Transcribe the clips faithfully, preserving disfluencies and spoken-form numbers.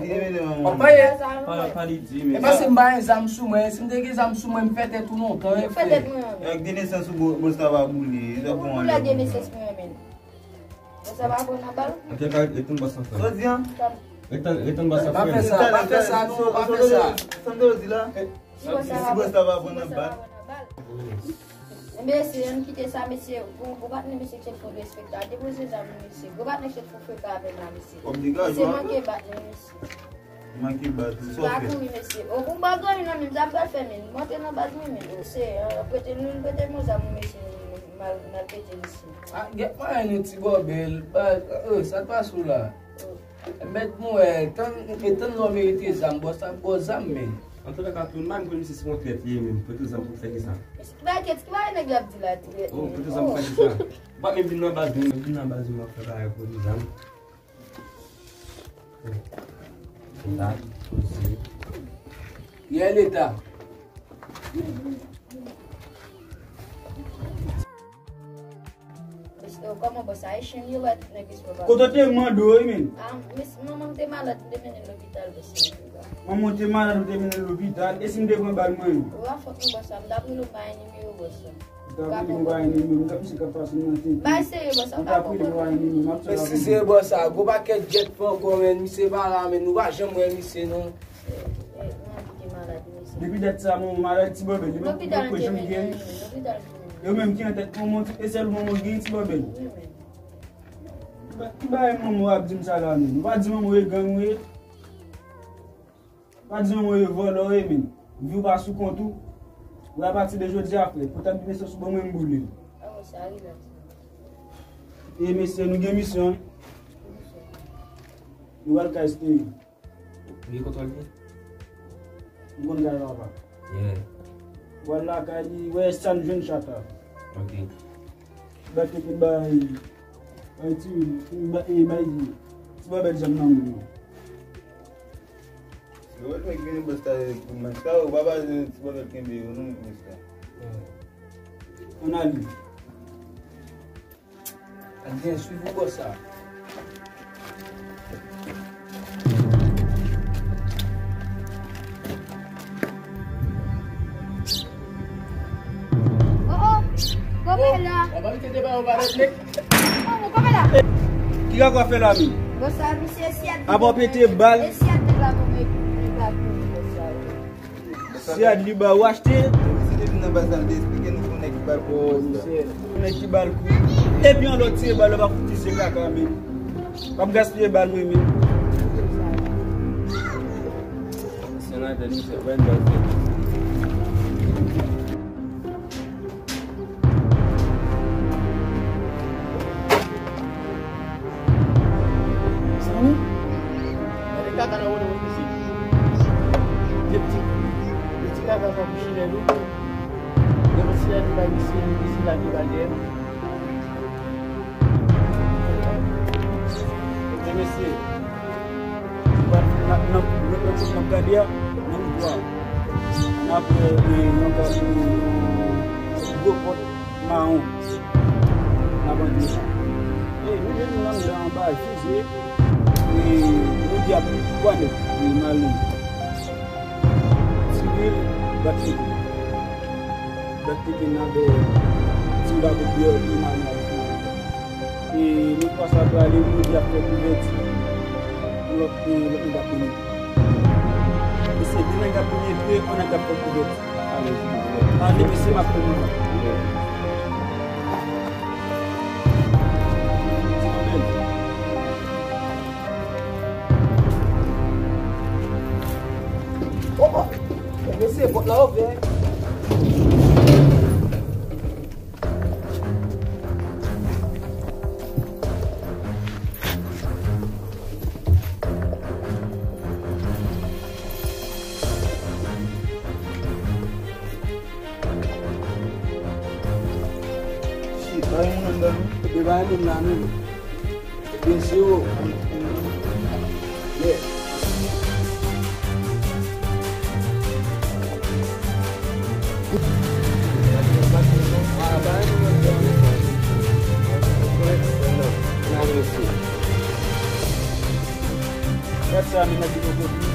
Kite mete manman. Pale, pale di, men. E paske m pa gen zam sou mwen, si m te gen zam sou mwen, m fè tèt ou lontan, wi, frè. Fè tèt mwen. Ak de nesans ou, bòs la va boule, sa bon. Boule de nesans mwen, men. Bòs la va pran nan bal. Ok, ka retan bòs la, frè. Sa w di an? Retan, retan bòs la, frè. Pa fè sa, pa fè sa, non, pa fè sa. Sa m te di la? Si bòs la va pran nan bal. Mesye, ann kite sa, mesye. Gwo, gwo patnè mesye k sot fè respekte a. Depoze zam nou, mesye. Gwo patnè k sot fè freka avè m la, mesye. Mesye, manke bat nou, mesye. Manke bat nou, sa w fè? Pa kouri, mesye. O, pou m pa granmoun nan menm, sa m pral fè, men. Monte nan baz mwen, men. Mesye, prete nou, prete m yon zam, mesye. M al, m al pete, mesye. Ah, gèt mwen, yon ti bòbèl. Ba, euh, sa t pase w la? Mèt mwen, tann, e tann lè w merite zam, bòs la ba w zam, men. Antouka, tou, m pa menm konn misye se yon trèt li ye menm. Pote zam pou fè kisa? Ki bagay, ki bagay nèg la ap di la, trèt? Oh, pote zam pou fè kisa? Ou pa menm vin nan baz mwen, vin nan baz mwen, w ap fè bagay pote zam. Leta, poze. Yè leta. Mesye, kòman bòs sa? Ayisyen yo bat nèg espò pa. Kote w te mande w, wi, men? Ah, mesye, manman m te malad, m te mennen l lopital, mesye. Manman w te malad, ou te mennen l lopital? E si m te pran bal mwen? Ou a fòt nou bòs sa, m t ap rele w bay nimewo bòs sa. Ou t ap rele m bay nimewo, m t ap misye k ap pase m nan tenten. Bay serye bòs sa, ou pa konprann. Ou t ap rele m bay nimewo, m ap fè la. Mesye, se bòs sa, gwo pakèt djèt fè ankò, men misye pa la, men nou pa janm wè misye, non. Depi dat sa, manman malad, ti bòbèl, li menm ki poko janm gen. Yo menm ki antèt manman, e sèl manman gen ti bòbèl. Ki bagay manman w ap di m sa la menm? Ou pa di manman w e gang ou ye? Ou pa di manman w e vòlò ou ye menm? Vi w pa sou kont ou? Ou apati de jodi a, frè, pote m nesans ou ban mwen, m boule l. E mesye, nou gen misyon, wi. Nou pral kay Steve. Ou gen kontwòl li? M konn kay papa. Yeah. Wè l lakay li, wè sa n jwenn chata. Ok. Bat te te bay, bay ti, bay, bay ti bòbèl zam nan men. Yo wè nèg vini bòs ta pou mèt sa, ou pa ba ti bòbèl kenbe yo non, mèt sa. Ann ale. Ak byen swiv ou bò sa. Oh, oh, kòmè la. Ou pa mete de ba ou pa rete. Oh, kòmè la. Ki gagò fè la menm? Bò sa, misye, si a. Apa w pete bal? E si a te ba pou mwen, mwen ba pou bò sa. Si Adli ba ou achte. Misye te vin nan baz la, li te eksplike nou pou nèg ki ba l kou. Oh, misye. Pou nèg ki ba l kou. Epi yon lòt tire bal, ou pa fout misye kaka, men. W ap gaspiye bal mwen, men. Se nan tèt misye, wè, baz la. Oh, Lage bagay. Ebyen, mesye, nou pral, n ap, n ap, lòt, lòt kote n ap gade a, nan wout la. N ap, e, nan gade, e, gwo pòt mawon. N ap antre la. E, nou menm, nou anndan anba jije. E, nou di ap twa nèg, e, male. Sivil, bat nèg. Gad teke nan de ti gade deyò li manyè. E nou twa sa prale, nou di ap fè kouvèti. Pou lòt, e, lòt nèg ap vini. E se de nèg ap vini epi yon nèg ap fè kouvèti. Ale, mesye, m ap fè nou. Opa! Mesye, pòt la ouvè. Shit, pa gen moun anndan, non? Ebyen, pa gen moun la, non. Ebyen, se yo. Yeah. Gad sa, men nèg ki poko vini.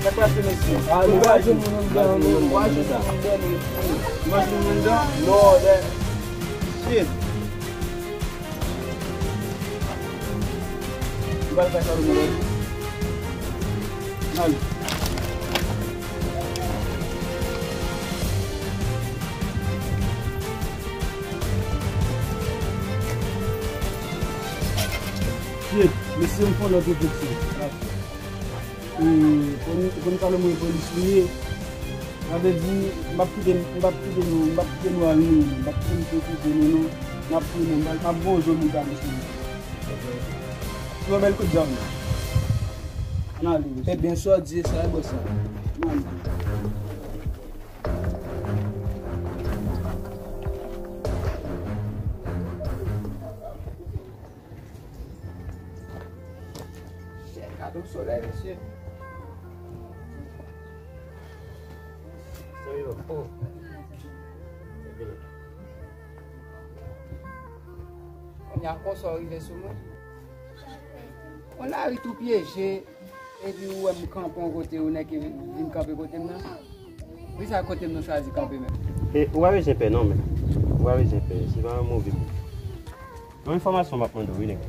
Sa k pase, mesye? Ah, nou pa jwenn moun anndan, non. Nou pa jwenn moun anndan, mesye. Nou pa jwenn moun anndan? Non, lè. Shit. Nou pral fè sa, nou. Al. Shit, mesye, m fè yon lòt refleksyon. E, pou n, pou n sa le mwen polis li ye. Sa vle di, m p ap kite, m p ap kite nou, m p ap kite nou al nou, m p ap kite nou kite nou, non. N ap tounen, m p ap, m ap voye zòm ou gade sou nou. Yon bèl kout zam. Ann ale, mesye. Ebyen, sa w di, sa e bon sa. Ann ale. Shit, gade yon solèy, mesye. Sérieux? Oh. Kounye a konsa w rive sou mwen. Yon lari tou pyeje, epi ou wè m kanpe yon kote, ou nèk vin kanpe kote m nan. Poukisa kote m nan chwazi kanpe menm? E, ou pa bezwen pè non, men. Ou pa bezwen pè, se pa yon move moun. Yon enfòmasyon m ap mande w, wi, nèg.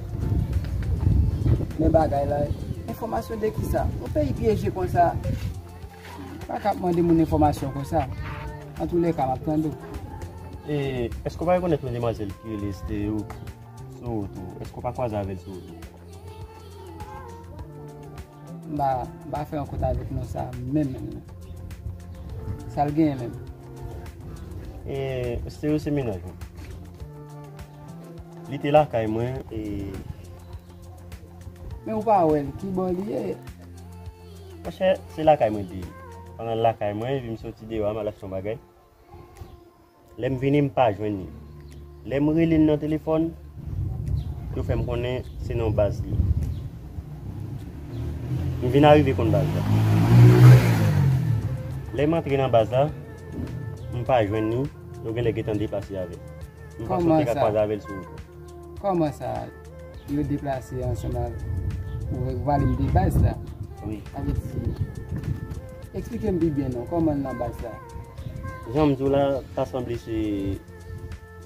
Men bagay la, enfòmasyon de kisa? Yon peyi pyeje konsa, pa ka ap mande moun enfòmasyon konsa. Antouleka, m ap tande w. E, èske w pa rekonèt yon demwazèl ki rele Esteo sou wout ou? Èske w pa kwaze avè l sou wout ou? M pa, m pa fè rankont avèk non sa menm, menm, menm. Sa l genyen menm? E, Esteo se mennaj mwen. Li te lakay mwen, e. Men ou pa wè l, ki bò li ye? Monchè, se lakay mwen li te ye. Pandan l lakay mwen, epi m soti deyò a, m al achte yon bagay. Lè m vini, m pa jwenn li. Lè m rele l nan telefòn, yo fè m konnen se nan yon baz li ye. M vin arive konn baz la. Lè m antre nan baz la, m pa jwenn li, yo genlè gentan deplase avè l. M panse w te ka kwaze avè l sou wout la. Kòman sa? Yo deplase ansanm avè w? Ou pale m de baz la? Wi. Sa vle di, eksplike m pi byen non, kòman l nan baz la? Jan m di w la, ta sanble se,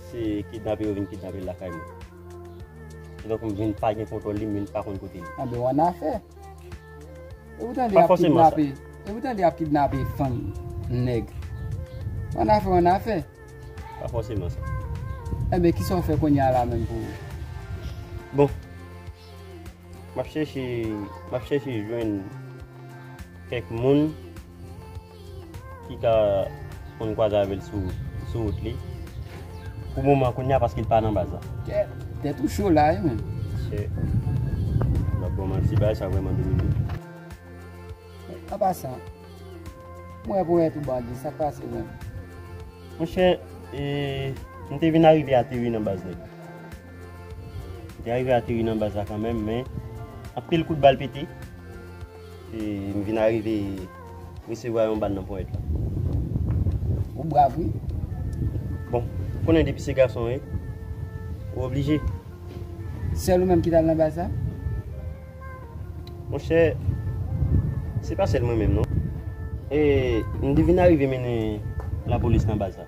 se kidnape yo vin kidnape l lakay mwen. Kidonk m vin pa gen kontwòl li, m vin pa konn kote li. Anben, w annafè. E ou tande y ap kidnape, e ou tande y ap kidnape fanm, nèg. W annafè, w annafè. Pa fòseman sa. Enben, kisa w fè kounye a la menm pou ou? Bon, m ap chèche, m ap chèche jwenn kèk moun ki ka konn kwaze avè l sou, sou wout li. Pou moman, kounye a, paske l pa nan baz la. Tèt, tèt ou cho la, wi, menm. Chè. M ap ba w manti, bagay sa vrèman domine. An pasan, Mwen pou mèt ou bandi, sa k pase menm? Monchè, e, m te vin arive ateri nan baz nèg. M te arive ateri nan baz la kanmenm, men anpil kout bal pete. E m vin arive resevwa yon bal nan ponyèt la. Ou brav, wi. Bon, ou konnen depi se gason, wi, ou oblije. Sèl ou menm ki t al nan baz la? Monchè, se pa sèl mwen menm, non. E m te vin arive mennen lapolis nan baz la.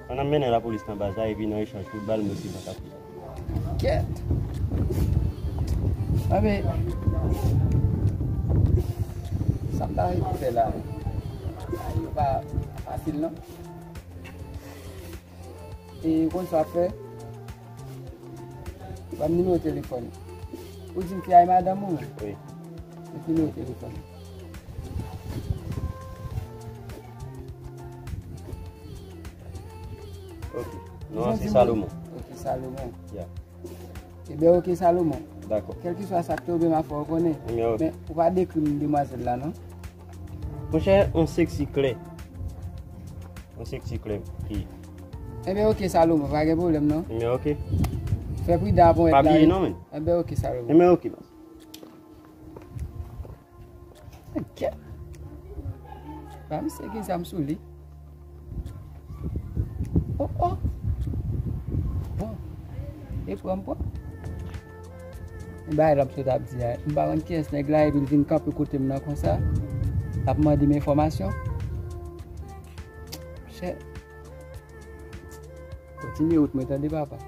Pandan m mennen lapolis nan baz la, epi nan echanj kout bal, m resevwa kat kout bal. Kèt! Anben, sa m ta fè la, yo pa fasil, non. E ou konn sa w ap fè? Ban m nimewo telefòn. Ou di m se ay madanm ou? Wi. Met nimewo telefòn. Ok. Non an se Salomon. Ok, Salomon. Ya. Ebyen, ok, Salomon. Dakò. Kèlkeswa sa k tonbe, m a fè w konnen. Ebyen, ok. Men, ou pa dekri m demwazèl la, non? Monchè, on seksi klè. On seksi klè. Ki? Ebyen, ok, Salomon, pa gen pwoblèm, non. Ebyen, ok. Fè pridan avè yon èd la, wi. Pa bliye, non, men. Ebyen, ok, Salomon. Ebyen, ok, baz. Kèt. Ba misye gen zam sou li. Oh, oh. Bon. E pran m pran. E bagay la m sot ap di a. M pa konn kiyès nèg la epi l vin kanpe kote m nan konsa. L ap mande m enfòmasyon. Chè. Kontinye wout mwen tande papa.